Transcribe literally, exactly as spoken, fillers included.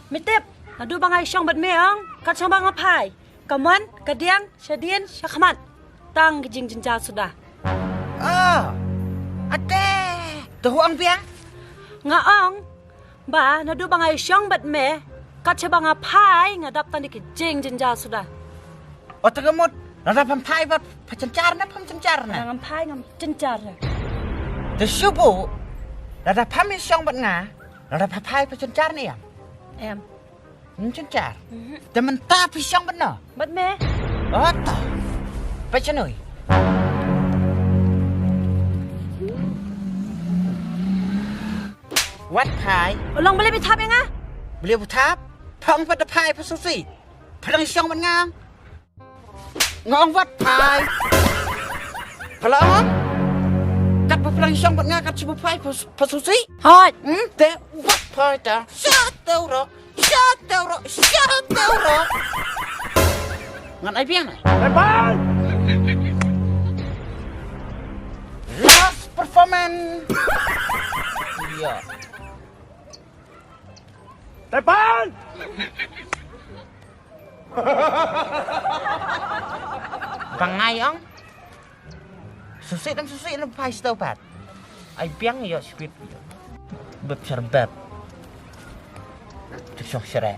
Me tip, naduh ba nga ïashong bad me ong, kat shaba nga phai, ka mon ka diang shadien shakhmat, tang ki jingjynjar suda. Oh, ate, to ong biang? Nga ong ba naduh ba nga ïashong bad me, kat shaba nga phai nga dap tang da ki jingjynjar suda. O, te ka mut, lada pham phai bad pha jynjar ne pham jynjar ne? Ngam phai, ngam jynjar ne. Te shu buh, lada pham ïashong bad nga, lada pha phai pha jynjar ne em? Em. Ngam jynjar. Mhm. Te mynta phi shong bad no? Bad me. O to. Peit shano. Wat phai. Long balei phi thap ïa nga? Balei phi thap? Pha ong pat da phai pha sngewsih. Pha dang shong bad nga. Nga ong wat phai. Pha la ong? Kat ba pha dang shong bad nga kat shu phai pha, pha sngewsih. Hooid. Hmm, te wat phai ta. Sha tau ro. Sha tau ro. Sha tau ro. Ngan ai biang na. Bye bye. Last performance. Ïa. Tepan! Ba nga ong. Sngewsih, dang sngewsih, lem phai sha tau pat. Ai biang ïa sweet ïa. Beb shar beb. Te shong shere.